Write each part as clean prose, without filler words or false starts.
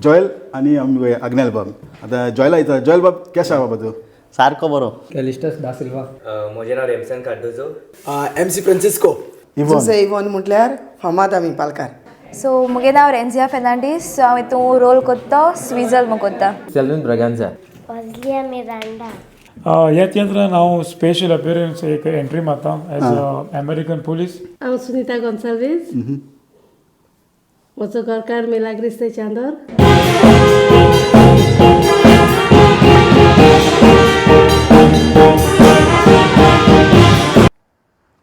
जॉयल आनी आमगे आग्नेल बाब. आतां जॉयला येता. जॉयल बाब, केशें आहा बाबा तूं? सारको बरो. कॅलिस्टस दा सिल्वा. म्हजें नांव Remson Cardozo. MC Francisco. Yvonne. Jose Yvonne म्हटल्यार फामाद आमी पालकार. सो मुगे नांव रेन्जिया फेर्नांडीस. सो हांव हितून रोल कोत्ता, स्विजल म्हूण कोत्ता. सेल्विन ब्रगांजा. ऑजलिया मिरांडा. ह्या तियात्रान हांव स्पेशल अपियरन्स एक एंट्री मारता एज अ अमेरिकन पुलीस. हांव सुनीता गोन्साल्वीस. म्हजो घरकार मिलाग्रीस दे चांदोर.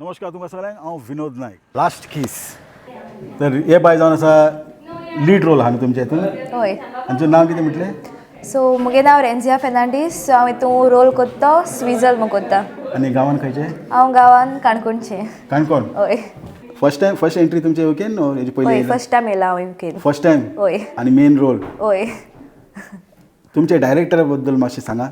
नमस्कार तुमकां सगळ्यांक, हांव विनोद नायक. लास्ट कीस तर हे बाय जावन आसा लीड रोल आहा न्हू तुमच्या हितून? हय. आमचें नांव कितें म्हटलें? सो मुगे नांव रेन्जिया फेर्नांडीस. सो हांव हितून रोल कोत्ता, स्विजल म्हूण कोत्ता. आनी गांवान खंयचें? हांव गांवान काणकोणचें. काणकोण. हय. फर्स्ट टायम, फर्स्ट एंट्री तुमचे युकेन हेजे हय. पयलीं? फर्स्ट टायम येयला हांव युकेन. First time? हय. आनी मेन रोल? हय. तुमच्या डायरेक्टरा बद्दल मातशें सांगा,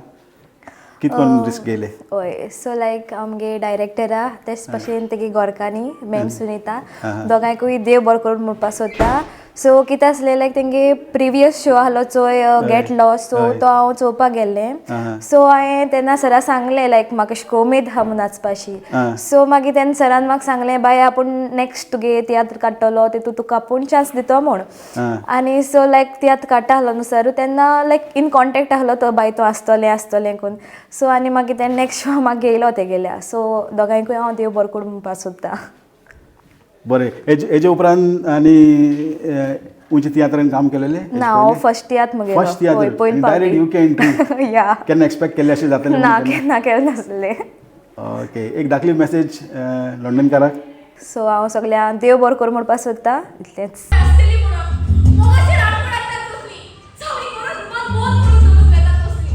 कित कोन्न रिस्क घेयलें? हय, सो लायक आमगे डायरेक्टरा तेच भाशेन तेगे गोरकांनी मॅम सुनीता, दोगांयकूय देव बरो करून म्हणपाक सोदता. सो कितें आसलें, लायक तेंगे प्रिवियस शो आहलो चोय, गेट लॉस्ट, सो तो हांव चोवपाक गेल्लें. सो हांवें तेन्ना सरा सांगलें, लायक म्हाका अशें उमेद आहा म्हूण नाचपाची. सो मागीर तेन्ना सरान म्हाका सांगलें, बाय, आपूण नेक्स्ट तुगे तियात्र काडटलो तितून तुका आपूण चान्स दितो म्हूण. आनी सो लायक तियात्र काडटा आहलो न्हू सर, तेन्ना लायक इन कॉन्टेक्ट आहलो तो, बाय तूं आसतलें आसतलें करून. सो आनी मागीर तेन्ना नेक्स्ट शो म्हाका घेयलो तेगेल्या. सो दोगांयकूय हांव देव बरो करूं म्हणपाक सोदता. बरें, हेजे उपरांत आनी खंयच्या तियात्रान काम केलेलें? ना, हांव फर्स्ट तियात्र मुगेलो. फर्स्ट तियात्र? हय, पयले डायरेक्ट फावटी. UK entry? या. केन्ना एक्सपेक्ट केल्लें अशें जातलें ना. म्हणून केन्ना? केन्ना केलें नासलें. ओके, एक धाकली मॅसेज लंडनकाराक. सो हांव सगळ्यांक देव बरो करूं म्हणपाक सोदता, इतलेंच. आसतली म्हणून मोगाचेर आडपडाटात कसली चावडी करून मन बोध करून दवरून वेतात कसली.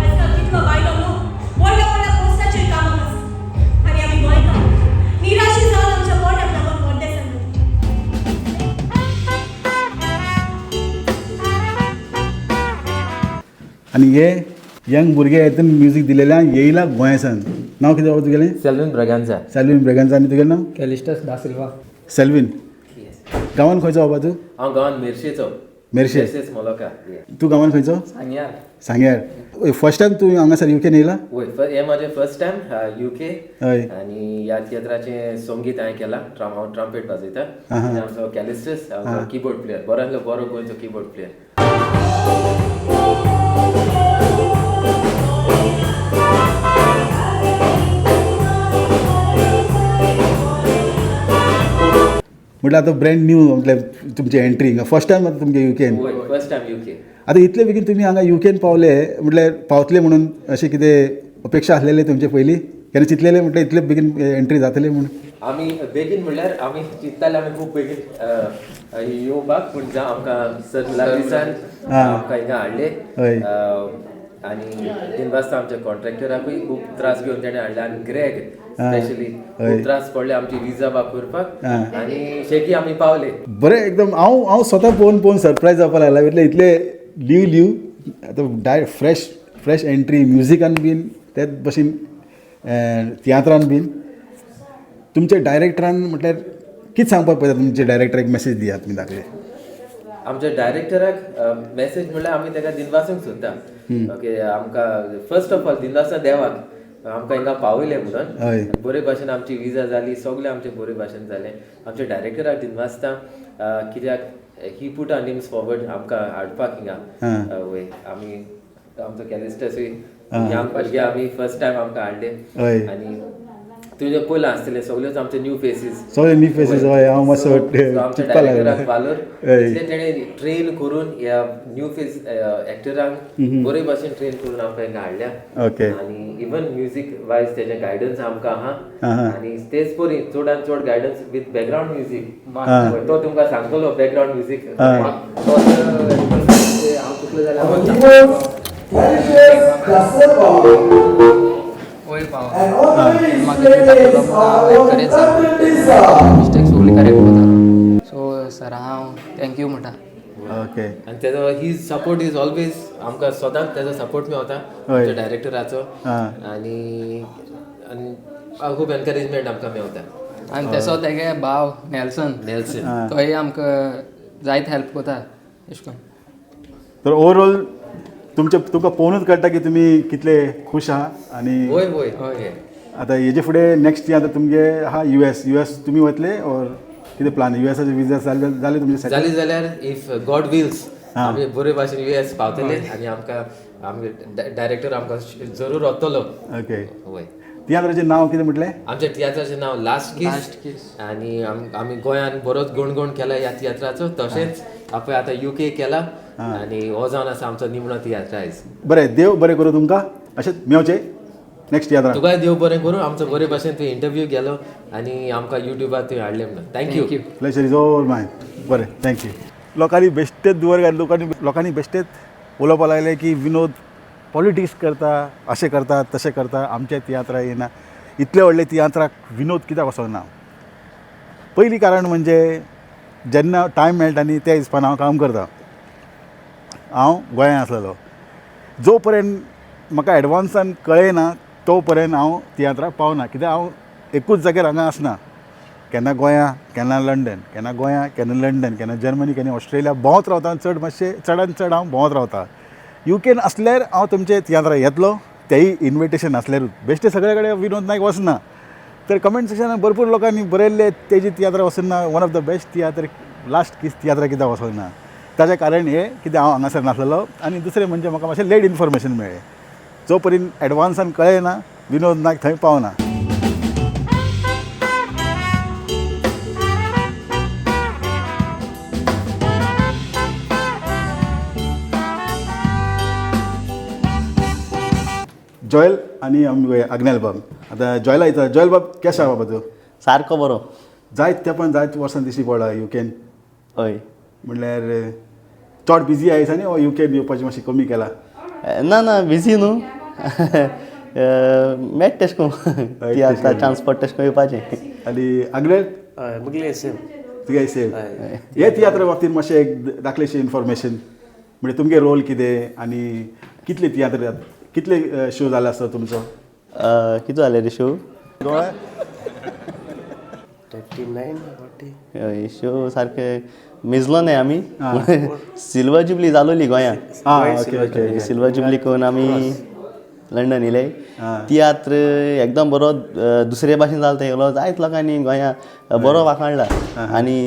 आजकाल कितलो बायलो लोक व्हडल्या व्हडल्या पोस्टाचेर कामाक आसा आनी आमी गोंयकार निराशी जावन आमच्या पोटाक लागून परदेसान वता. आनी हे यंग भुरगे हितून म्युजीक दिलेलें आहा, येयला गोंयासान. नांव कितें बाबा तुगेलें? सेल्विन ब्रगांजा. सेल्वीन ब्रेगांजा. आनी तुगेलें नांव? कॅलिस्टस दा सिल्वा. सेल्वीन, गांवान खंयचो बाबा तूं? हांव गांवान मिरशेचो. मेरशे. मिरशेच मोलोका. तूं गांवान खंयचो? सांग्यार. सांग्यार. फर्स्ट टायम तूं हांगासर युकेन येयला? वय, हें म्हाजें फर्स्ट टायम युके. आनी ह्या तियात्राचें संगीत हांवें केलां. हांव ट्रम्पेट वाजयता आनी आमचो कॅलिस्टस आमचो किबोर्ड प्लेयर, बरो बरो गोंयचो किबोर्ड प्लेयर. म्हटल्यार आतां ब्रँड न्यू, म्हटल्यार तुमची एंट्री हिंगा फर्स्ट टायम आतां तुमगे युकेन? वय, फर्स्ट टायम युके. आतां इतले बेगीन तुमी हांगा युकेन पावले, म्हटल्यार पावतले म्हणून अशें कितें अपेक्षा आसलेले तुमचे पयलीं? केन्ना चिंतलेले म्हटल्यार इतले बेगीन एंट्री जातली म्हूण? आमी बेगीन म्हणल्यार आमी चिंत्ताले आमी खूब बेगीन येवपाक, पूण जावं, आमकां सर मिलाग्रिसान आमकां हिंगा हाडले. आनी दिनवासता आमच्या कॉन्ट्रॅक्टराकूय, खूब त्रास घेवन तेणें हाडले आनी ग्रेग स्पेशली खूब त्रास पडले आमची विजा बा करपाक आनी शेकी आमी पावले. बरें, एकदम हांव हांव स्वता पळोवन पळोवन सरप्रायज जावपाक लागला. इतले इतले लीव लीव आतां डायरेक्ट फ्रेश फ्रेश एंट्री म्युजिकान बीन, तेच भशेन तियात्रान बीन. तुमच्या डायरेक्टरान म्हटल्यार कितें सांगपाक पळयता? तुमच्या डायरेक्टराक मॅसेज दियात तुमी दाखले. आमच्या डायरेक्टराक मॅसेज म्हणल्यार आमी ताका दिनवासूंक सोदता. ओके, आमकां फर्स्ट ऑफ ऑल दिनवासा देवाक, आमकां हिंगा पावयलें म्हणून. बरे भाशेन आमची विजा जाली, सगळें आमचें बरे भाशेन जालें. आमच्या डायरेक्टराक दिनवासता कित्याक he put our names forward आमकां हाडपाक हिंगा. वय, आमी आमचो कॅलिस्टसूय यंग भुरगे आमी फर्स्ट टायम आमकां हाडले. आनी तुवें पयलां आसतलें, सगळ्योच आमचे न्यू फेसीस. सगळे न्यू फेसीस, हय. हांव मातसो आमच्या चिंतपाक डायरेक्टराक लागलो. वालोर, इतले तेणें ट्रेन करून ह्या न्यू फेस एक्टरांक बरे भाशेन ट्रेन करून आमकां हिंगा हाडल्या. आनी इवन म्युजीक वायज तेजें गायडन्स आमकां आहा आनी तेच परी चडान चड गायडन्स विथ बॅकग्रावंड म्युजीक. तो तुमकां सांगतलो बॅकग्रावंड म्युजीक. हांव चुकलो जाल्यार वयर पाव म्हाका एनकरेज जालो, मिस्टेक सगळी करेक्ट जालो. सो सर, हांव thank you म्हणटा. आनी तेजो his support is always, आमकां सदांच तेजो सपोर्ट मेवता आमच्या डायरेक्टराचो. आनी आनी खूब एनकरेजमेंट आमकां मेवता. आनी तेसो तेगे भाव नेल्सन. नेल्सन. तोय आमकां जायत हेल्प करता एशें करून. तर ओवरऑल तुमचे तुमकां पळोवनूच कळटा की तुमी कितले खूश आहा आनी वय वय हय. आतां हेजे फुडें नेक्स्ट तियात्र तुमगे आहा युएस. युएस तुमी वतले ऑर कितें प्लान? युएसाचे विजा जाले जाले तुमचे सेटल? जाली जाल्यार if God Wills आमी बरे भाशेन युएस पावतले आनी आमकां आमगे डायरेक्टर आमकां जरूर वतलो. ओके. वय. तियात्राचें नांव कितें म्हटलें? आमच्या तियात्राचें नांव लास्ट किस. आनी आमी गोंयान बरोच गुणगुण केला ह्या तियात्राचो, तशेंच आपय आतां युके केला आनी हो जावन आसा आमचो निमणो तियात्र आयज. बरें, देव बरें करूं तुमकां, अशेंच मेवचें नेक्स्ट तियात्राक. तुकाय देव बरें करूं, आमचो बरे भाशेन तुवें इंटरव्यू गेलो आनी आमकां युट्यूबार तुवें हाडलें म्हणून. Thank you. Pleasure is all mine. बरें, thank you. लोकांनी बेश्टेच दवर घातले, लोकांनी बेश्टेच उलोवपाक लागले की विनोद पॉलिटिक्स करता, अशें करता तशें करता, आमच्या तियात्राक येना. इतले व्हडले तियात्राक विनोद कित्याक वचोंक ना? पयलीं कारण म्हणजे जेन्ना टायम मेळटा न्ही त्या हिसपान हांव काम करता. हांव गोंयांत आसलेलो जो पर्यंत म्हाका एडवान्सान कळ्ळें तो पर्यंत हांव तियात्राक पावना, कित्याक हांव एकूच जाग्यार हांगा आसना. केन्ना गोंया, केन्ना लंडन, केन्ना गोंया, केन्ना लंडन, केन्ना जर्मनी, केन्ना ऑस्ट्रेलिया, भोंवत रावता. चड मातशें चडान चड हांव भोंवत रावता. युकेन आसल्यार हांव तुमचे तियात्राक येतलो, तेय इन्विटेशन आसल्यारूच. बेश्टे सगळे कडेन विनोद नायक वचना. तर कमेंट सेक्शनान भरपूर लोकांनी बरयल्ले तेजी तियात्राक वचून ना, one of the best tiatr last किस तियात्राक कित्याक वचोंक ना. ताचें कारण हें कित्याक हांव हांगासर नासलेलो आनी दुसरें म्हणजे म्हाका मातशें लेट इन्फॉर्मेशन मेळ्ळें. जो पर्यंत एडवान्सान कळ्ळें ना विनोद नायक थंय पावना. जॉयल आनी आग्नेल बाब. आतां जॉयला येता. जॉयल बाब केसो आहा बाबा तूं? सारको बरो. जायत तेंपान जायत वर्सां दिश्टी पडला युकेन. हय. म्हणल्यार चड बिजी आहा दिसांनी ओ युकेन येवपाचें मातशें कमी केलां? ना ना बिजी न्हू, मेळटा तेश करून ती आतां चान्स पडटा तेश करून येवपाचें. आनी आग्नेल? हय, मुगले सेम. तुगे सेम. हे तियात्रा बाबतींत मातशें एक दाखलेशें इन्फॉर्मेशन, म्हणजे तुमगे रोल कितें आनी कितले तियात्र कितले शो जाले आसता तुमचो? कितें जाले रे शो? गोंय 39 40. हय, शो सारके मेजलो न्हय आमी. सिल्वर जुबली जालोली गोंयांत. Okay okay. Silver jubilee करून आमी लंडन येयले. तियात्र एकदम बरो दुसरे भाशेन जालो तेगेलो, जायत लोकांनी गोंयांत बरो वाखाणला. आनी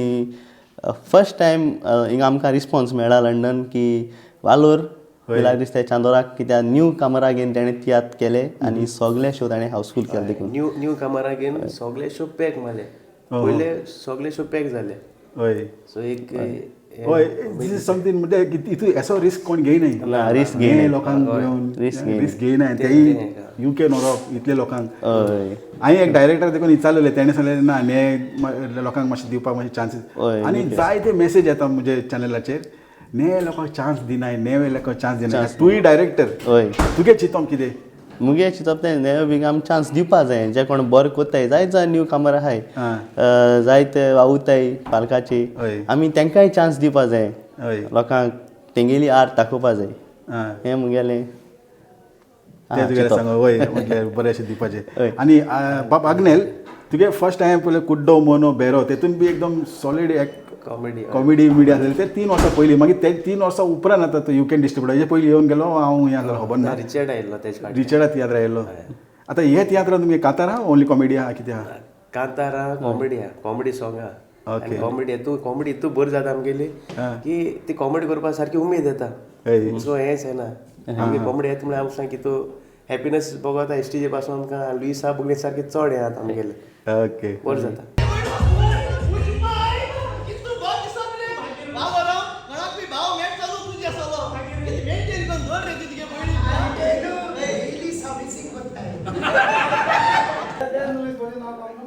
फर्स्ट टायम हिंगा आमकां रिस्पोन्स मेळ्ळा लंडन की वालोर मिलाग्रीस ते चांदोराक, कित्याक न्यू कामरा घेवन तेणें तियात्र केले आनी सगळे शो ताणें हाऊसफूल केले देखून. न्यू न्यू कामरा घेवन सगळे शो पॅक मारले, पयले सगळे शो पॅक जाले. हय. सो एक हय, दीस is something म्हणजे हितून असो रिस्क कोण घेयनाय. ना, रिस्क घेयनाय. लोकांक घेवन रिस्क घेयनाय. रिस्क घेयनाय, तेय युकेन व्हरप इतले लोकांक. हय. हांवें एक डायरेक्टर देखून विचारलेलें, तेणें सांगलें ना हे लोकांक मातशें दिवपाक मातशें चान्सीस. आनी जायते मॅसेज येता म्हजे चॅनलाचेर, ने लोकांक चान्स दिनाय, ने लोकांक चान्स दिनाय. तूंय डायरेक्टर, हय, तुगे चिंतप कितें? मुगे चिंतप तें न्हय बी आमी चान्स दिवपा जाय जे कोण बरें कोत्ताय, जायत जाण न्यू कामर आहाय, जायते वावुरताय पालकाचे, आमी तेंकांय चान्स दिवपा जाय, लोकांक तेंगेली आर्ट दाखोवपा जाय. हें मुगेलें तें तुगेलें सांग. वय, म्हटल्यार बरें अशें दिवपाचें. आनी बाब आग्नेल, तुगे फर्स्ट टायम पयलें कुड्डो मोनो बेरो, तेतून बी एकदम सॉलीड एक कॉमेडी कॉमेडी मिडिया आसलेली. ते 3 वर्सां पयलीं, मागीर ते 3 वर्सां उपरांत आतां तूं युकेन डिस्ट्रिब्युटर. हेजे पयलीं येवन गेलो हांव हें आसलो खबर ना. रिचर्ड आयिल्लो तेजे फाटल्यान. रिचर्डा तियात्र आयिल्लो. आतां हे तियात्रान तुमगे कांतार आहा ओनली कॉमेडी आहा कितें आहा? कांतार आहा, कॉमेडी आहा, कॉमेडी सॉंग आहा. आनी कॉमेडी तूं कॉमेडी इतू बरी जाता आमगेली की ती कॉमेडी करपा सारकी उमेद येता. सो हेंच येना आमगे कॉमेडी येता म्हळ्यार आमकां सारकी तूं हॅपिनस भोगता. एसटीजे पासून आमकां लुईसा बुगले सारके चड हें जाता आमगेलें. ओके, बरें जाता.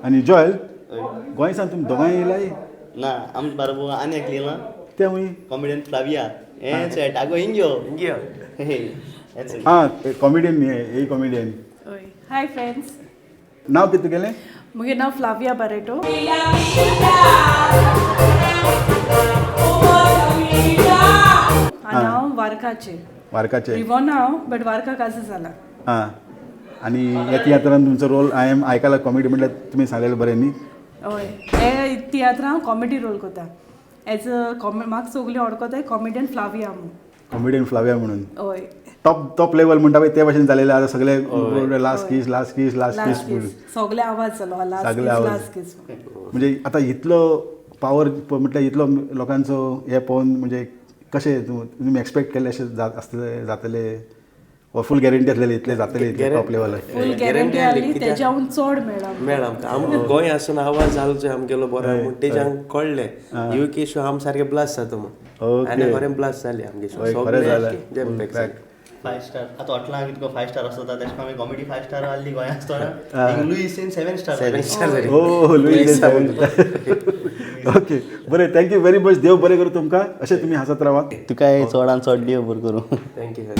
आनी जॉयल, गोंयसान तुमी दोगांय येयलाय? ना, आमचे बाराबर आनी एकलें येयलां, तें कॉमेडियन फ्लाविया. हें चोय आगो हिंग्यो. हिंग्यो. आं, कॉमेडियन हे कॉमेडियन. हय, हाय फ्रेंड्स. नांव कितें तुगेलें? मुगे नांव फ्लाविया बारेटो. हांव वारकाचें. वारकाचें. रिवोना हांव, बट वारका काजू जाला. आं, आनी ह्या तियात्रान तुमचो रोल हांवें आयकला कॉमेडी, म्हटल्यार तुमी सांगलेलें बरें न्ही? हय, हे तियात्रान हांव कॉमेडी रोल करता. एज अ कॉमे म्हाका सगळीं वळखताय कॉमेडियन फ्लाविया म्हूण. कॉमेडियन फ्लाविया म्हणून. हय. टॉप टॉप लेवल म्हणटा पळय ते भाशेन जालेले आतां सगळे. Last kiss, last kiss, last kiss. सगळे आवाज जालो. सगळे आवाज. म्हणजे आतां इतलो पावर म्हटल्यार इतलो लोकांचो हे पळोवन म्हणजे कशें तुमी एक्सपेक्ट केल्ले अशें आसतले जातले वा फूल गॅरंटी आसलेली इतले जातले इतले टॉप लेवलार? फूल गॅरंटी आसली, तेज्याहून चड मेळ्ळा. मेळ्ळा आमकां. आमकां गोंय आसून आवाज जालो चोय आमगेलो बरो म्हूण तेजें आमकां कळ्ळें युके शो आम सारकें ब्लास्ट जाता म्हूण. आनी खरें ब्लास्ट जालें आमगे शो, सगळें जॅम पॅक जालें. 5 स्टार आतां हॉटलां कितको 5 स्टार आसता तेश आमी कॉमेडी 5 स्टार आहली गोंया आसतना लुईसीन 7 स्टार. 7 स्टार. ओ लुईस. ओके बरें, thank you very much. देव बरें करूं तुमकां, अशें तुमी हांसत रावात. तुकाय चडान चड देव बरें करूं. Thank you sir.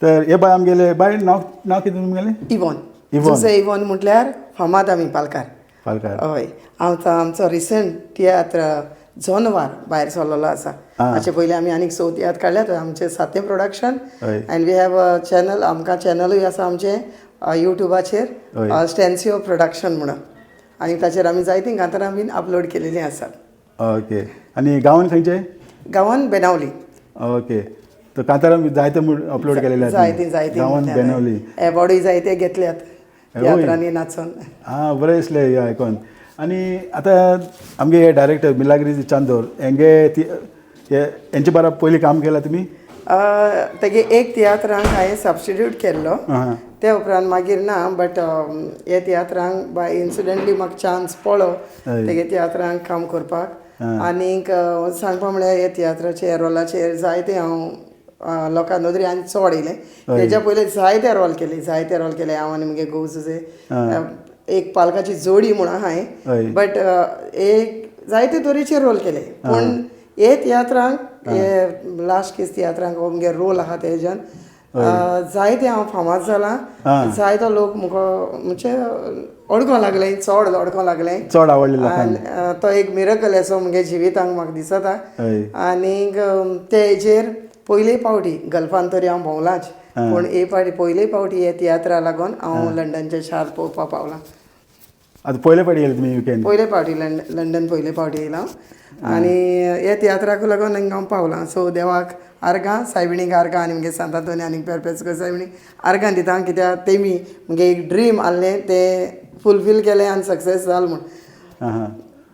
तर हे बाय आमगेले बाय नांव नांव कितें तुमगेलें? इवॉन. जुजे इवॉन म्हटल्यार फामाद आमी पालकार. पालकार. हय. आमचो आमचो रिसंट तियात्र जोनवार भायर सरलेलो आसा. हाचे पयलीं आमी आनीक 6 तियात्र काडल्यात. आमचें सातें production and we have a channel. आमकां चॅनलूय आसा आमचें युट्यूबाचेर स्टॅन्सियो प्रोडक्शन म्हणून, आनी ताचेर आमी जायतीं कांतारां बीन अपलोड केलेलीं आसात. ओके. आनी गांवान खंयचें? गांवान बेनावली. ओके. तर कांतारां जायते अपलोड केलेले आसा. जायतीं जायतीं. गांवान बेनावली. एवॉर्डूय जायते घेतल्यात तियात्रांनी नाचून. आं बरें दिसलें हें आयकोन. आनी आतां आमगे हे डायरेक्टर मिलाग्रीस चांदोर हेंगे ती हेंचे बारा पयलीं काम केलां तुमी? तेगे एक तियात्रांक हांवें सबस्टिट्यूट केल्लो, ते उपरांत मागीर ना. बट हे तियात्रांक बाय इन्सिडंटली म्हाका चान्स पडलो तेगे तियात्रांक काम करपाक. आनीक सांगपा म्हळ्यार हे तियात्राचेर रोलाचेर जायते हांव लोकां नदरे आनी चड येयलें. तेज्या पयलीं जायते रोल केले, जायते रोल केले हांव आनी मुगे घोव जुजे एक पालकाची जोडी म्हूण आहाय. बट एक जायते तरेचे रोल केले, पूण हे तियात्रांक हे लास्ट कीस तियात्रांक हो मुगे रोल आहा तेज्यान जायते हांव फामाद जालां. जायतो लोक म्हाका म्हणजे अडको लागलें, चड अडको लागलें, चड आवडलें लोकांक. तो एक मिरकल असो मुगे जिवितांक म्हाका दिसता. आनीक तेजेर पयले फावटी गल्फान तरी हांव भोंवलाच, पूण हे फावटी पयले फावटी हे तियात्रा लागून हांव लंडनचें शार पळोवपाक पावलां. आतां पयले फावटी गेले तुमी युकेन? पयले फावटी लंडन पयले फावटी येयलां आनी हे तियात्राक लागून हांगा हांव पावलां. सो देवाक आर्गां, सायबिणीक आर्गां, आनी मुगे सांतांतोनी आनी पेरपेस्को सायबिणीक आर्गां दिता, कित्याक तेमी मुगे एक ड्रीम आहलें तें फुलफील केलें आनी सक्सेस जालें म्हूण.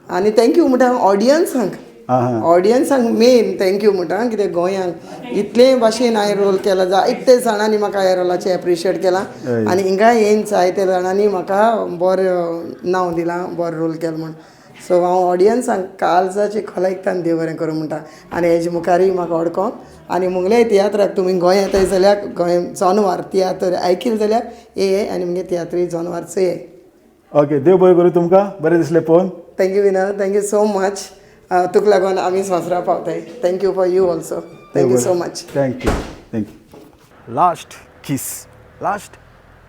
आनी thank you म्हणटा ऑडियन्सांक, ऑडियन्सांक मेन thank you म्हणटा, कित्याक गोंयांक इतले भाशेन हांवें रोल केला, जायते जाणांनी म्हाका ह्या रोलाचें एप्रिशिएट केलां आनी हिंगा येवन जायते जाणांनी म्हाका बरें नांव दिलां, बरो रोल केलो म्हूण. सो हांव ऑडियन्सांक काळजाचे खोलायकतान देव बरें करूं म्हणटा. आनी हेजे मुखारूय म्हाका अडकोन आनी मुगले तियात्राक तुमी गोंय येताय जाल्यार गोंय जोनवार तियात्र आयकील जाल्यार येय आनी मुगे तियात्रूय जोनवार चोयाय. ओके, देव बरें करूं तुमकां, बरें दिसलें पळोवन. Thank you Vinod, thank you so much. तुका लागून आमी संवसारा पावताय. Thank you for you also. Thank you so much. Thank you, thank you. Last kiss, last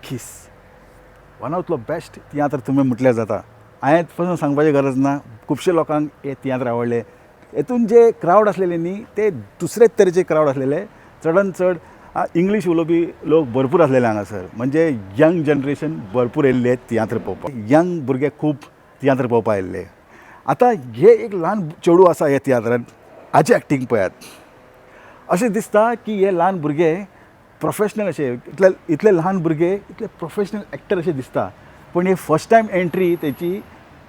kiss one of the best तियात्र तुमी म्हटल्यार जाता. हांवें पसून सांगपाची गरज ना, खुबशे लोकांक हे तियात्र आवडले. हेतून जे क्रावड आसलेले न्ही ते दुसरेच तरेचे क्रावड आसलेले. चडान चड इंग्लीश उलोवपी लोक भरपूर आसलेले हांगासर, म्हणजे यंग जनरेशन भरपूर येयल्ले तियात्र पळोवपाक. यंग भुरगे खूब तियात्र पळोवपाक आयिल्ले. आतां हे एक ल्हान चेडूं आसा ह्या तियात्रान, हाची एक्टींग पळयात, अशें दिसता की हे ल्हान भुरगे प्रोफेशनल अशे, इतले ल्हान भुरगे इतले प्रोफेशनल एक्टर अशें दिसता. पूण हे फर्स्ट टायम एंट्री तेची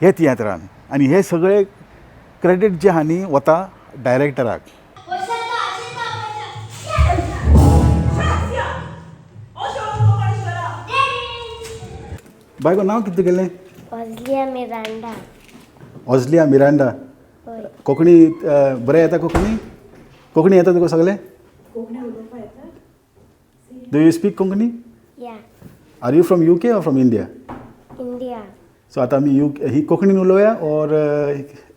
हे तियात्रान, आनी हे सगळे क्रेडीट जे आहा न्ही वता डायरेक्टराक. बायको नांव कितें तुगेलें? ऑजलिया मिरांडा. ऑजलिया मिरांडा. कोंकणी बरें येता? कोंकणी कोंकणी येता तुका सगळें? Do you speak Konkani? Yeah. Are you from UK or from India? India. So आतां आमी you ही कोंकणीन उलोवया ऑर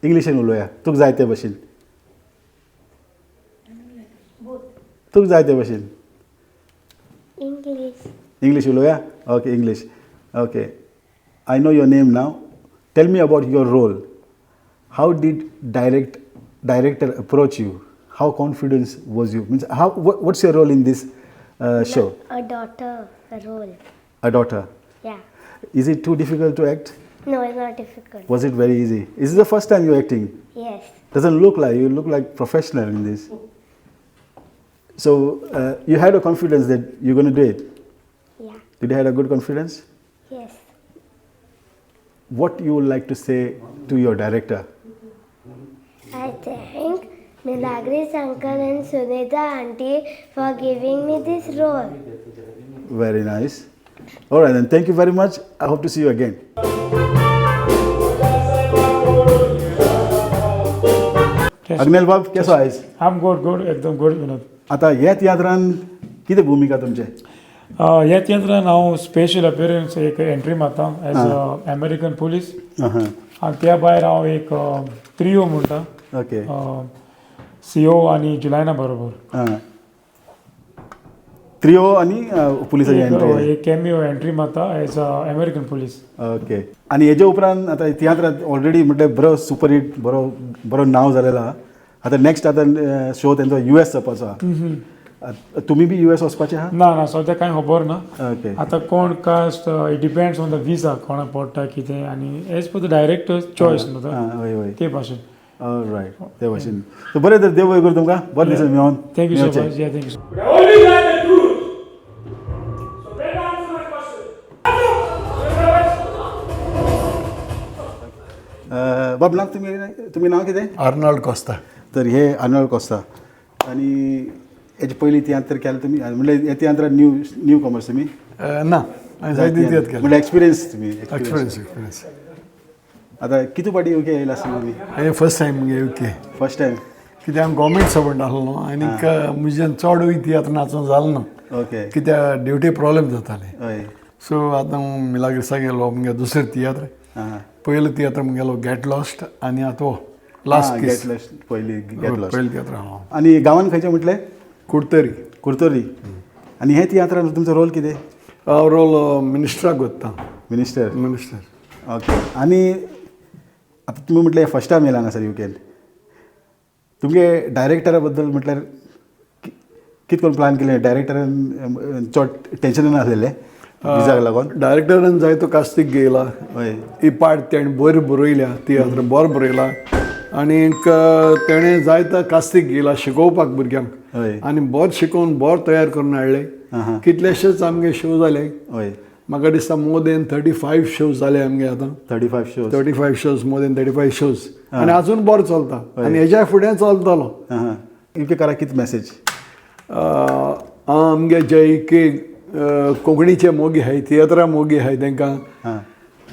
इंग्लिशीन उलोवया? तुका जाय ते भशेन, तुका जाय ते भशेन. इंग्लीश. इंग्लीश उलोवया? Okay, English. Okay, I know your name now. Tell me about your role. How did director approach you? How confident was you? Means how what's your role in this show? A daughter role. A daughter. Yeah. Is it too difficult to act? No, it's not difficult. Was it very easy? Is it the first time you're acting? Yes. Doesn't look like, you look like professional in this. So you had a confidence that you're going to do it? Yeah. Did you have a good confidence? Yes. What you would like to say to your director? I thank Milagres uncle and Sunita auntie for giving me this role. Very nice. All right, then thank you very much. I hope to see you again. Agnel बाब, केसो आयज? I am good good, एकदम good विनोद. आतां ह्या तियात्रान कितें भुमिका तुमचें? ह्या तियात्रान हांव स्पेशल अपियरन्स एक एंट्री मारता एज अ अमेरिकन पुलीस आनी त्या भायर हांव एक त्रियो म्हणटा. ओके. सीओ आनी जुलायना बरोबर. त्रियो आनी पुलिसाची एंट्री. एक कॅमियो एंट्री मारता as a American police. Okay. आनी हेजे उपरांत आतां तियात्रांत ऑलरेडी म्हटल्यार बरो सुपर हिट, बरो बरो नांव जालेलो आहा. आतां नॅक्स्ट आतां शो तेंचो US जावपाचो आहा. तुमी बी US वचपाचे आहा? ना ना, सद्या कांय खबर ना. ओके. आतां कोण cast, it depends on the visa, कोणाक पडटा कितें आनी as per the director choice न्हू हय हय ते भाशेन. रायट, ते भाशेन. सो बरें तर, देव बरें करूं तुमकां, बरें दिसलें मेळोन. Thank you so much. Thank you. बाब नाव तुमी, तुमी नांव कितें? आर्नॉल्ड कोस्ता. तर हे आर्नॉल्ड कोस्ता. आनी हेजे पयलीं तियात्र केला तुमी? म्हणल्यार हे तियात्रान न्यू न्यू कॉमर्स तुमी? ना, हांवें जायते तियात्र केले. म्हणल्यार एक्सपिरियन्स तुमी? Experience experience. आतां कितू फावटी UK येयला आसतले तुमी? हांवें फर्स्ट टायम मुगे UK. First time? कित्याक हांव गोवोरमेंट सर्वंट आसलो आनीक म्हज्यान चड तियात्र नाचूंक जालें ना. ओके. कित्याक ड्युटी प्रॉब्लेम जाताले. हय. सो आतां मिलाग्रिसा गेलो मुगे दुसरो तियात्र. पयलो तियात्र मुगेलो गेट लॉस्ट आनी आतां हो लास्ट गेट लॉस्ट पयली, गेट लॉस्ट पयलो तियात्र. हां. आनी गांवान खंयचें म्हटलें? कुडतरी. कुडतरी. आनी हे तियात्रान तुमचो रोल कितें? हांव रोल मिनिस्टराक कोत्ता. मिनिस्टर? मिनिस्टर. ओके. आनी आतां तुमी म्हटलें फर्स्ट टायम येयला हांगासर UKन, तुमगे डायरेक्टरा बद्दल म्हटल्यार कितें करून प्लान केलें? डायरेक्टरान चड टेंशन नासलेलें विजाक लागून? डायरेक्टरान जायतो कास्तीक घेयला. हय. ही पार्ट तेणें बरी बरयल्या, तियात्र बरो बरयला आनीक तेणें जायतो कास्तीक घेयला शिकोवपाक भुरग्यांक. हय. आनी बरें शिकोवन बरें तयार करून हाडलें. कितलेशेच आमगे शो जाले. हय. म्हाका दिसता मोर देन 35 शोज जाले आमगे आतां. 35 shows? 35 shows, more than 35 shows. आनी आजून बरो चलता आनी हेज्या फुडें चलतलो. UK करा कितें मॅसेज? आमगे जे UK कोंकणीचे मोगी आहाय, तियात्रा मोगी आहाय, तेंकां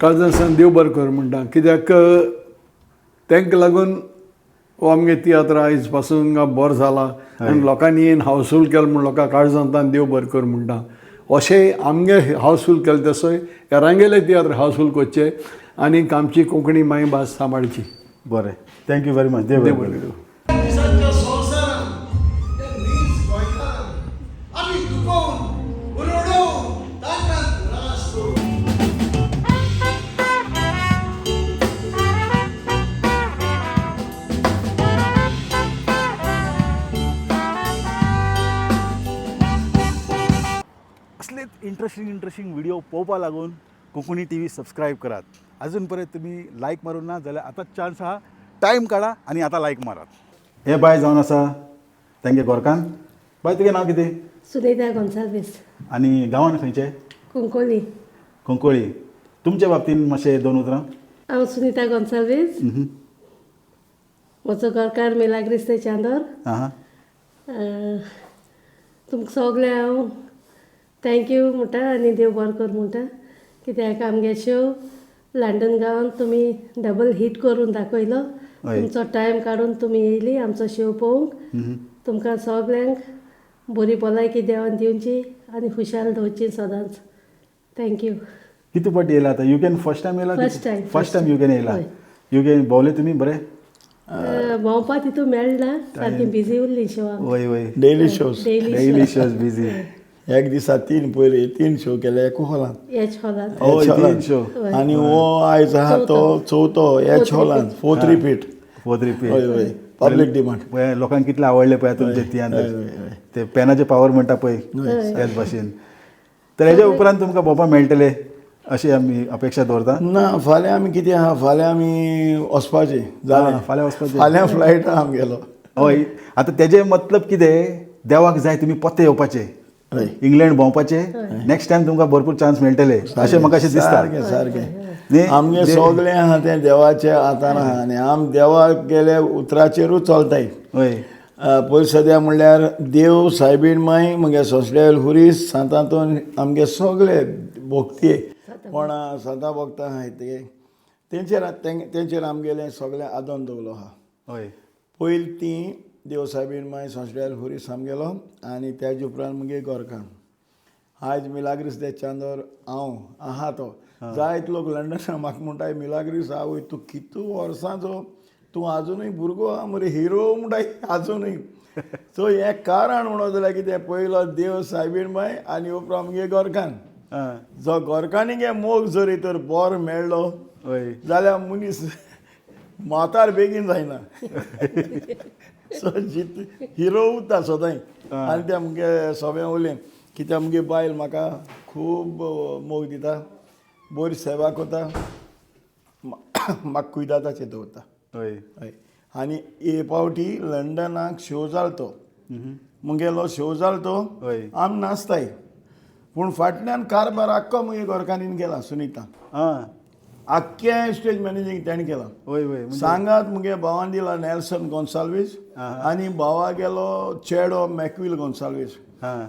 काळजान देव बरें कर म्हणटा. कित्याक तेंकां लागून हो आमगे तियात्र आयज पासून बरो जाला आनी लोकांनी येवन हावसफूल केलो म्हूण लोकां काळजांतल्यान देव बरें कर म्हणटा. अशें आमगे हावसफूल केलें तसोय हेरांगेले तियात्र हावसफूल करचे आनी आमची कोंकणी मायभास सांबाळची. बरें, thank you very much. देव बरें करूं. असलेच इंटरेस्टिंग इंटरेस्टिंग व्हिडिओ पळोवपा लागून कोंकणी TV subscribe करात. अजून पर्यंत तुमी लायक मारूंक ना जाल्यार आतांच चान्स आहा, टायम काडा आनी आतां लायक मारात. हे बाय जावन आसा तेंगे गोरकान. बाय, तुगें नांव कितें? सुनीता गोन्साल्वीस. आनी गांवान खंयचें? कुंकोली. कुंकोळी. तुमचे बाबतीन मातशें दोन उतरां. हांव सुनीता गोन्साल्वीस, म्हजो घरकार मिलाग्रीस दे चांदोर. तुमकां सगळें हांव thank you म्हणटा आनी देव बरो कर म्हणटा, कित्याक आमगे शो लंडन गांवांत तुमी डबल हीट करून दाखयलो. तुमचो टायम काडून तुमी येयली आमचो शो पळोवंक. तुमकां सगल्यांक बरी भलायकी देवान दिवची आनी खुशाल दवरची सदांच. Thank you. कितू फावटी येयला आतां युकेन? फर्स्ट टायम येयला? First time. First time युकेन येयला. युकेन भोंवले तुमी बरें? भोंवपा तितू मेळना, सारकी बिजी उरली शोवाक. वय वय, daily shows. Daily shows busy. एक दिसा 3 पयले 3 शो केले एका हॉलांत. एच हॉलांत. 3 शो. आनी हो आयज आहा तो चवथो एच हॉलांत, फोर्थ रिपीट. Fourth repeat. हय हय, पब्लीक डिमांड. पळय लोकांक कितले आवडले पळय तुमचे तियात्र, ते पेनाचे पावर म्हणटा पळय त्याच भाशेन. तर हेज्या उपरांत तुमकां भोंवपाक मेळटले अशी आमी अपेक्षा दवरता. ना, फाल्यां आमी कितें आहा, फाल्यां आमी वचपाचें जालें. फाल्यां वचपाचें, फाल्यां फ्लायट आहा आमगेलो. हय, आतां तेजें मतलब कितें, देवाक जाय तुमी पोत्ते येवपाचें, इंग्लंड भोंवपाचें. नेक्स्ट टायम तुमकां भरपूर चान्स मेळटले अशें म्हाका अशें दिसता. सारकें सारकें, आमगे सगळें आहा तें देवाच्या हातान आहा आनी आम देवाक गेले उतराचेरूच चलताय. हय, पयलीं सद्या म्हणल्यार देव सायबीण माय म्हगे सोंसले हुरीस सांतांतून आमगे सगळे भोक्ती कोणा सांता भोगता आहाय ते तेंचेर तेंचेर आमगेलें सगळें आदोन दवरलो आहा. हय, पयलीं ती देव सायबीण माय सोंसले हुरीस आमगेलो आनी तेजे उपरांत मुगे गोरखान. आयज मिलाग्रीस दे चांदोर हांव आहा तो जायत लोक लंडना म्हाका म्हणटाय, मिलाग्रीस आवय तूं कितू वर्सांचो, तूं आजुनूय भुरगो आहा मरे, हिरो म्हणटाय आजुनूय. सो हें कारण म्हणत जाल्यार कितें, पयलो देव सायबीण माय आनी उपरांत आमगे गोरखान. जो गोरखांनी गे मोग जरी तर बरो मेळ्ळो जाल्यार मनीस म्हातार बेगीन जायना. सो जीत हिरो उरता सदांय. आनी ते आमगे सोबें उरलें कित्याक आमगे बायल म्हाका खूब मोग दिता, बरी सेवा करता, म्हाका कुयदादाचेर दवरता. हय हय, आनी हे पावटी लंडनाक शो जालो तो मुगेलो शो जालो तो आम नाचताय, पूण फाटल्यान कारभार आख्खो मुगे गोरखांनी केला. सुनिता आख्खें स्टेज मॅनेजींग तेणें केलां. हय हय, सांगात मुगे भावान दिला नेल्सन गोन्साल्वीस आनी भावा गेलो चेडो मॅकवील गोन्साल्वीस.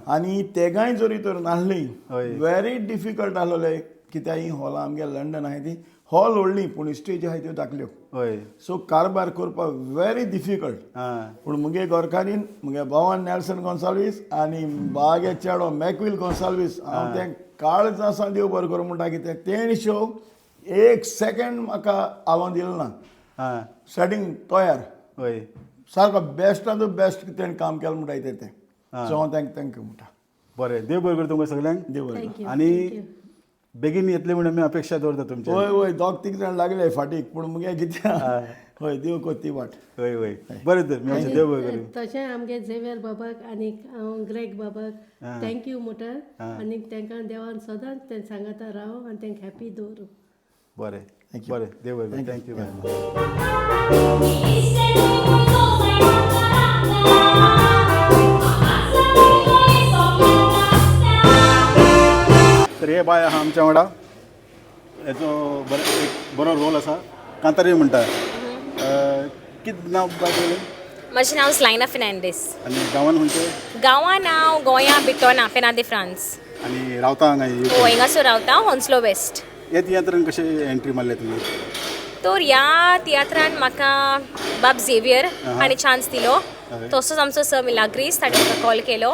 आनी तेगांय जरी तर नासली वेरी डिफिकल्ट आसलें कित्याक ही हॉलां आमगे लंडन आहाय ती हॉल व्हडली पूण स्टेज आहाय त्यो धाकल्यो. हय, सो कारभार करपाक वेरी डिफिकल्ट. पूण मुगे गोरखांनी मुगे भावान नेल्सन गोन्साल्वीस आनी बागे चेडो मॅकवील गोन्साल्वीस हांव तें काळज आसा देव बरें करूं म्हणटा कितें तेणी शो एक सेकेंड म्हाका आलोवन दिलें ना. सेटींग तयार. हय, सारको बेस्टांतू बेस्ट तेणें काम केलें म्हणटा तें तें. सो हांव तेंक thank you म्हणटा. बरें, देव बरें करूं तुमकां सगळ्यांक. देव बरें करूं. आनी बेगीन येतले म्हणून आमी अपेक्षा दवरता तुमची. हय हय, दोग तीग जाण लागले फाटीक पूण मुगे कितें हय देव कोत्ती वाट. हय हय, बरें तर मेळचें, देव बरें करूं. तशें आमगे झेवियर बाबाक आनी हांव ग्रेग बाबाक thank you म्हणटा आनी तांकां देवान सदांच तें सांगाता राव आनी तांकां हॅपी दवरूं. बरें बरें, देव बरें करूं. Thank you. तर हे बाय आहा आमच्या वांगडा, हेचो बरो एक बरो रोल आसा, कांतारी म्हणटा. कितें नांव बाय तुगेलें? म्हजें नांव स्लायना फेर्नांडीस. आनी गांवान खंयचें? गांवान हांव गोंया बिटोना फेर्नांदे फ्रांस. आनी रावता हांगा? हय, हिंगासर रावता, होन्सलो वेस्ट. ह्या तियात्रान कशें एंट्री मारले तुमी? तर ह्या तियात्रान म्हाका बाब झेवियर हाणें चान्स दिलो. तसोच आमचो सर मिलाग्रीस ताणें म्हाका कॉल केलो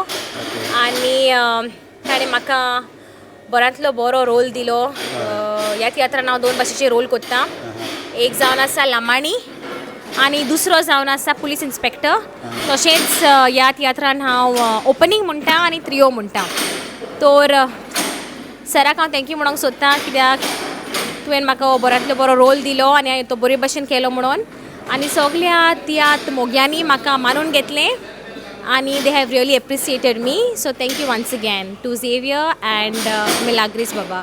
आनी ताणें म्हाका बऱ्यांतलो बरो रोल दिलो. ह्या तियात्रान हांव दोन भाशेचे रोल करता. एक जावन आसा लामाणी आनी दुसरो जावन आसा पुलीस इन्स्पेक्टर. तशेंच ह्या तियात्रान हांव ओपनींग म्हणटा आनी त्रियो म्हणटा. तर सराक हांव thank you म्हणूंक सोदता कित्याक तुवें म्हाका हो बऱ्यांतलो बरो रोल दिलो आनी हांवें तो बरे भशेन केलो म्हणून. आनी सगल्या तियात्र मोग्यांनी म्हाका मानून घेतलें आनी they have really appreciated me. So thank you once again to Xavier and Milagres बाबा.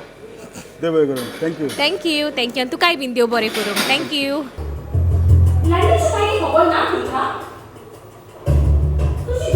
देव बरें करूं. Thank you. Thank you thank you. आनी तुकाय बीन देव बरें करूं. Thank you. खबर ना तुका तुजी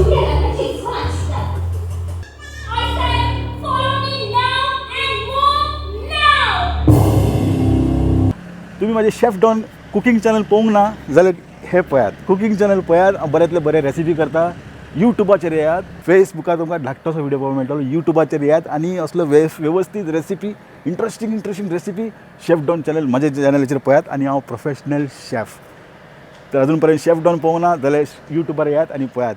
तुम्ही माझे शेफ डॉन कुकिंग चॅनल पळोवंक ना जाल्यार हे पळयात, कुकिंग चॅनल पळयात, बऱ्यांतले बरे रेसिपी करता. युट्यूबाचेर येयात, फेसबुकार तुमकां धाकटोसो व्हिडियो पळोवंक मेळटलो. युट्यूबाचेर येयात आनी असलो वेवस्थीत recipe, interesting interesting recipe chef Don channel म्हज्या चॅनलाचेर पळयात. आनी हांव प्रोफेशनल शेफ, तर अजून पर्यंत शेफ डॉन पळोवंक ना जाल्यार युट्यूबार येयात आनी पळयात.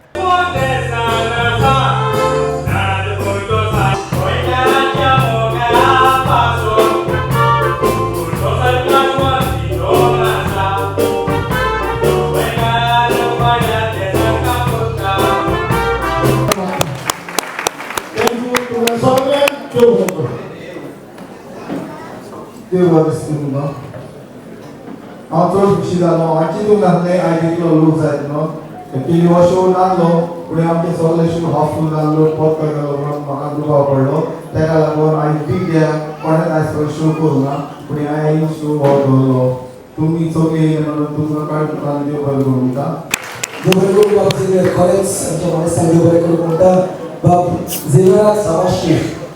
हांव चड खुशी जालो, हांव चिंतूंक नासलें आयज इतलो लोक जायत न्हू. एक्चुली हो शो नासलो पूण आमचे सगळे शो हाफ फूल जाल्लो, परत जालो म्हणून म्हाका दुबाव पडलो. ताका लागून आयज बीग कोणें आयज पर्यंत शो करूंक ना, पूण हांवें शो हो दवरलो. तुमी सगळीं येयले म्हणून तुमकां काळजांतल्यान देव बरें करूं म्हणटा. देव बरें करूं बाब झेवियर, खरेंच आमच्या मानेस्तांक देव बरें करूं म्हणटा. बाब झेवियराक साबाशी.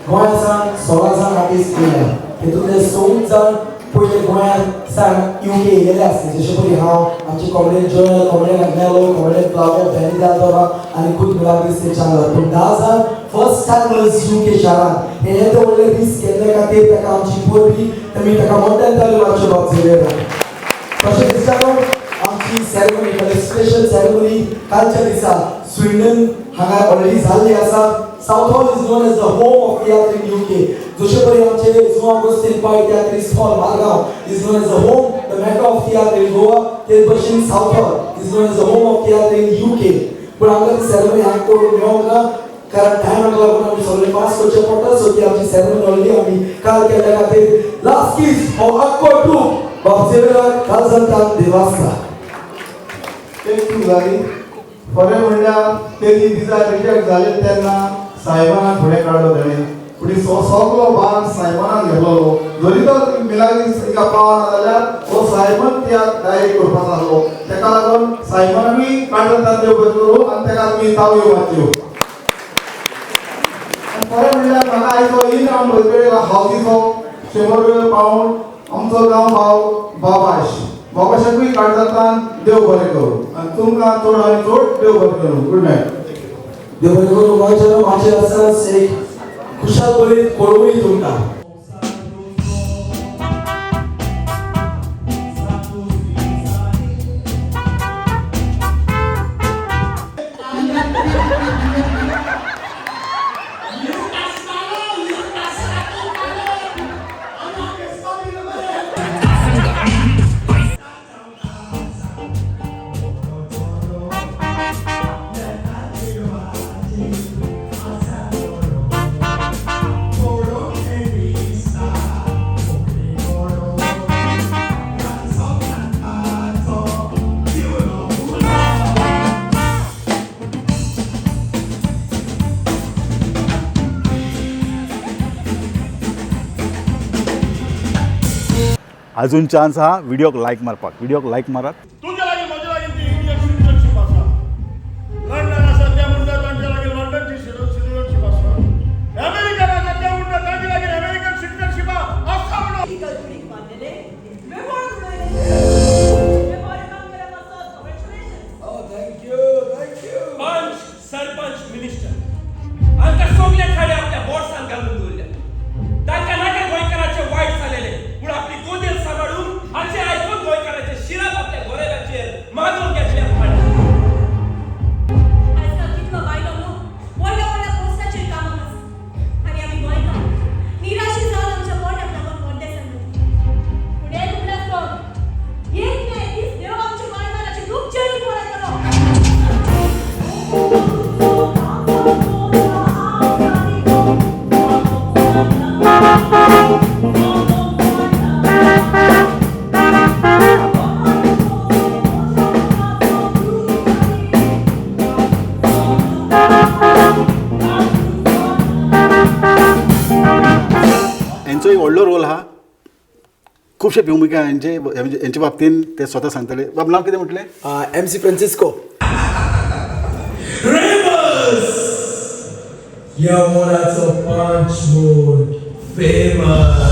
गोंया सावन 16 जाण आर्टिस्ट येयल्या, तेतूंतले 14 जाण पयले गोंयांत सावन UK येयलेले आसले. जशे परी हांव, आमचे comedian Joel, comedian Agnelo, comedian Flavia, Benny Daldorma आनी खूद मिलाग्रीस ते चांदर. पूण 10 जाण फर्स्ट टायमर्स UK शारांत. हें येदें व्हडलें रिस्क घेतले खातीर ताका आमची परबी, तेमी ताका मोठ्यान ताळयो मारच्यो बाब झेवियराक. तशेंच दिसता आमची सेरेमनी, म्हणजे स्पेशल सेरेमनी कालच्या दिसा स्विंडन हांगा ऑलरेडी जाल्ली आसा. Southall is known as the home of tiatr in UK. जशे परी आमचे जुआं Agostinho Pai tiatrist hall Margao is known as the home, the mecca of tiatr in Goa, तेच भशेन Southall is known as the home of tiatr in UK. पूण आमकां ती ceremony हांगा करूंक मेळोंक ना, कारण टायमाक लागून आमी सगळें पास करचें पडटा. सो ती आमची सेरेमनी ऑलरेडी आमी काल केल्ल्या खातीर लास्ट कीज हो आख्खो ट्रूप बाब झेवियराक काळजांतल्यान देवासता. एक चूक जाली, खरें म्हणल्यार तेजी विजा रिजेक्ट जाली तेन्ना सायबानाक फुडें काडलो तेणें, पूण सगलो भार सायबानान घेतलो. जरी तर मिलाग्रीस हिंगा पावना जाल्यार हो सायबन तियात्र डायरेक्ट करपाचो आसलो. तेका लागून सायबानूय काडटा देव बरें करूं आनी तेका तुमी ताळयो मारच्यो. खरें म्हणल्यार म्हाका आयज हो इनाम हावजीचो 100 पावंड आमचो गांव भाव बाबाश, बाबाशाकूय काळजांतल्यान देव बरें करूं आनी तुमकां चड आनी चड देव बरें करूं. Good night. देव बरें करूं. गोंयच्या माचयेर आसतनाच एक खुशाल बरी कोळवणी तुमकां. अजून चान्स हा व्हिडिओक लायक मारपाक, व्हिडिओक लायक मारात. तुमच्या लागीं म्हज्या लागीं ती इंडियन सिटीजनशीप आसा. लंडन आसा ते म्हणटा तांच्या लागीं लंडनची सिटीजनशीप आसा. अमेरिकन आसा ते म्हणटा तांच्या लागीं अमेरिकन सिटीजनशीप आसा म्हणून. पंच सरपंच मिनिस्टर हांकां सगळे खाडे आपल्या बोर्सान घालून दवरल्या. तांकां नाका गोंयकाराचे वायट जालेले, पूण आपली गोदेल सांबाळून हाचे आयकून गोंयकाराचे शिराप आपल्या गोरेलाचेर मागून घेतल्या. आजकाल कितलो बायलो लोक व्हडल्या व्हडल्या पोस्टाचेर कामाक आसा आनी आमी गोंयकार निराशी जावन आमच्या पोटाक लागून परदेसान वता. पूण एक उगडास कर, एक ना एक दीस देव आमच्या गोंयकाराची दुख्ख चेडून पळयतलो. हेंचो एक व्हडलो रोल आहा, खुबशे भुमिका हेंचे हेंचे बाबतीन ते स्वता सांगतले. बाब नांव कितें म्हटलें? MC Francisco. ह्या मोराचो पंच म्हूण फेमस.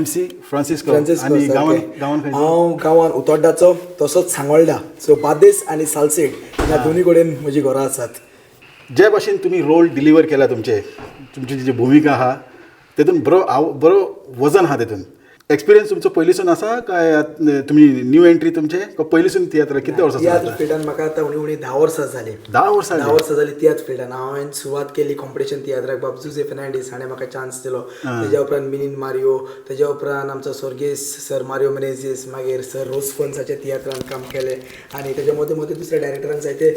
MC Francisco. Francisco. आनी गांवान गांवान खंय? हांव गांवान उतोड्डाचो, तसोच सांगोल्डा. सो बार्देस आनी सालसेट ह्या दोनी कडेन म्हजी घरां आसात. जे भाशेन तुमी रोल डिलिव्हर केला, तुमचे तुमची जी भुमिका आहा तेतून बरो बरो वजन आहा. तेतून एक्सपिरियन्स तुमचो पयलींसून आसा काय तुमी न्यू एंट्री तुमचे पयलींसून तियात्र कितले वर्सां? तियात्र फिल्डान म्हाका आतां उणी उणी 10 वर्सां जालीं. 10 वर्सां? 10 वर्सां जालीं तियात्र फिल्डान. हांवें सुरवात केली कॉम्पिटिशन तियात्राक. बाब जुजे फेर्नांडीस हाणें म्हाका चान्स दिलो. तेज्या उपरांत मिनीन मारियो, तेज्या उपरांत आमचो स्वर्गेस्त सर मारियो मिनेझीस, मागीर सर रोजफन्साच्या तियात्रान काम केलें. आनी तेज्या मदीं मदीं दुसऱ्या डायरेक्टरान जायते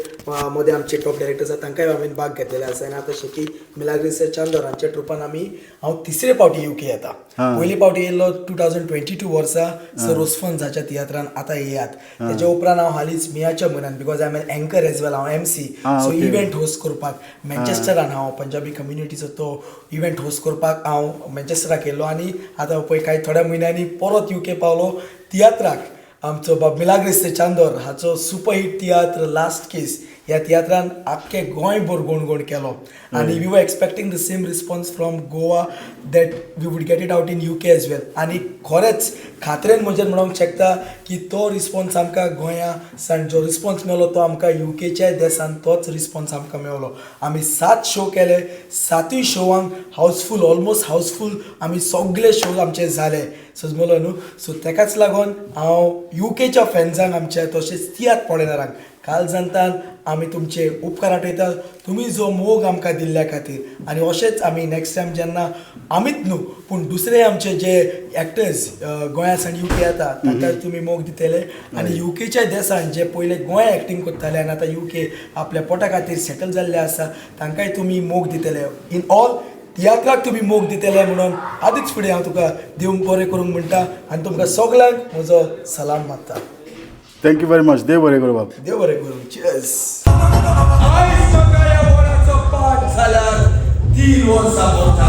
मदें आमचे टॉप डायरेक्टर आसा तांकांय हांवें भाग घेतलेले आसा. आनी आतां शेकी मिलाग्रीस चांदोर हांच्या ट्रुपान आमी हांव तिसरे फावटी UK येता. पयली फावटी येयल्लो 2022 वर्सा सर रोजफन्स हाच्या तियात्रान आतां येयात. तेच्या उपरांत हांव हालींच मेयाच्या म्हयन्यान, because I am an anchor as well, हांव एमसी, सो इव्हेंट होस्ट करपाक मँचेस्टरान हांव पंजाबी कम्युनिटीचो तो इव्हेंट होस्ट करपाक हांव मँचेस्टराक येयल्लो. आनी आतां पळय कांय थोड्या म्हयन्यांनी परत UK पावलो तियात्राक. आमचो बाब मिलाग्रीस दे चांदोर हाचो सुपरहीट तियात्र लास्ट केस ह्या तियात्रान आख्खे गोंयभर गोणगोण केलो आनी we were expecting the same response from Goa that we would get it out in UK as well. आनी खरेंच खात्रेन म्हजेर म्हणूंक शकता की तो रिस्पोन्स आमकां गोंया सान जो रिस्पोन्स मेळ्ळो तो आमकां युकेच्या देसान तोच रिस्पोन्स आमकां मेवलो. आमी 7 शो केले, 7 शोवांक हावसफूल, ऑलमोस्ट हावसफूल आमी सगळे शो आमचे जाले, समजलो न्हू. सो तेकाच लागून हांव युकेच्या फॅन्सांक आमच्या तशेंच तियात्र पळयणारांक काल जनतान आमी तुमचे उपकार आठयता, तुमी जो मोग आमकां दिल्ल्या खातीर. आनी अशेंच आमी नॅक्स्ट टायम जेन्ना आमीच न्हू पूण दुसरे आमचे जे एक्टर्स गोंया सावन युके येता तांकां तुमी मोग दितले. आनी युकेच्या देसान जे पयले गोंया एक्टींग करताले आनी आतां युके आपल्या पोटा खातीर सेटल जाल्ले आसा तांकांय तुमी मोग दितले. इन ऑल तियात्राक तुमी मोग दितले म्हणून आदीच फुडें हांव तुका देव बरें करूंक म्हणटा आनी तुमकां सगल्यांक म्हजो सलाम मारता. Thank you very much. देव बरें करूं बाब. देव बरें करूं. चियर्स. आयज म्हाका ह्या वराचो पाठ जाल्यार 3 वर्सां वता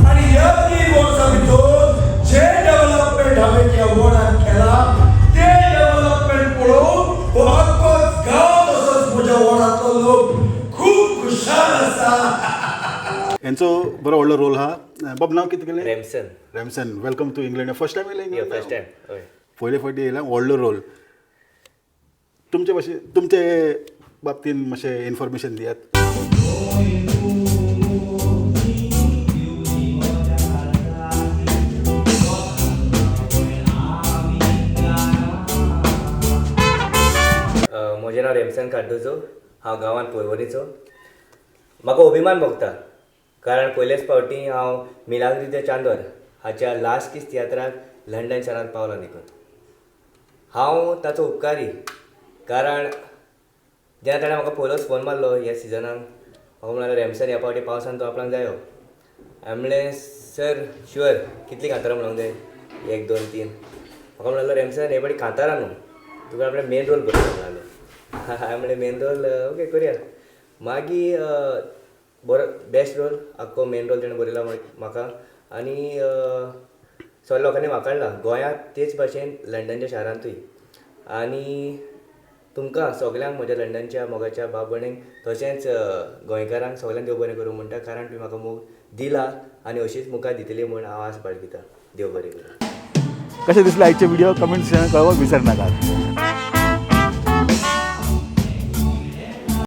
आनी ह्या 3 वर्सां भितर जे डेव्हलपमेंट हांवें ह्या वॉर्डान केलां ते डेव्हलपमेंट पळोवन हो आख्खो गांव तसोच म्हज्या वॉर्डांतलो लोक खूब खुशाल आसा. हेंचो बरो व्हडलो रोल आहा. बाब नांव कितें केलें? Remson. Remson, welcome to England. First time येयलें England? First time. हय, पयले फावटी येयला, व्हडलो रोल. तुमचे भाशेन तुमचे बाबतीन मातशें इन्फॉर्मेशन दियात. म्हजें नांव रेमसन कार्दोजो, हांव गांवांत पर्वरीचो. म्हाका अभिमान भोगता कारण पयलेच फावटी हांव मिलाग्री दे चांदोर हाच्या लास्ट कीस तियात्राक लंडन शारांत पावलो देखून हांव ताचो उपकारी. कारण जेन्ना ताणें म्हाका पयलोच फोन मारलो ह्या सिजनाक, म्हाका म्हणालो रेमसन ह्या फावटी पावसान तो आपणाक जायो. हांवें म्हणलें सर शुअर, कितलीं कांतारां म्हणूंक जाय? 1 2 3. म्हाका म्हणालो रेमसन हे फावटी कांतारां न्हू, तुका आपणें मेन रोल करता म्हणालो. हांवें म्हणलें मेन रोल ओके करुया. मागीर बरो बेस्ट रोल आख्खो मेन रोल तेणें बरयला म्हाका आनी सगल्या लोकांनी वाखाणला गोंयांत तेच भाशेन लंडनच्या शारांतूय. आनी तुमकां सगल्यांक म्हज्या लंडनच्या मोगाच्या बाब भयणींक तशेंच गोंयकारांक सगल्यांक देव बरें करूं म्हणटा, कारण तुमी म्हाका मोग दिला आनी अशीच मुखार दितली म्हूण हांव आस बाळगितां. देव बरें करूं. कशें दिसलें आयचे व्हिडिओ कमेंट सेक्शनात कळोवपाक विसरनाकात.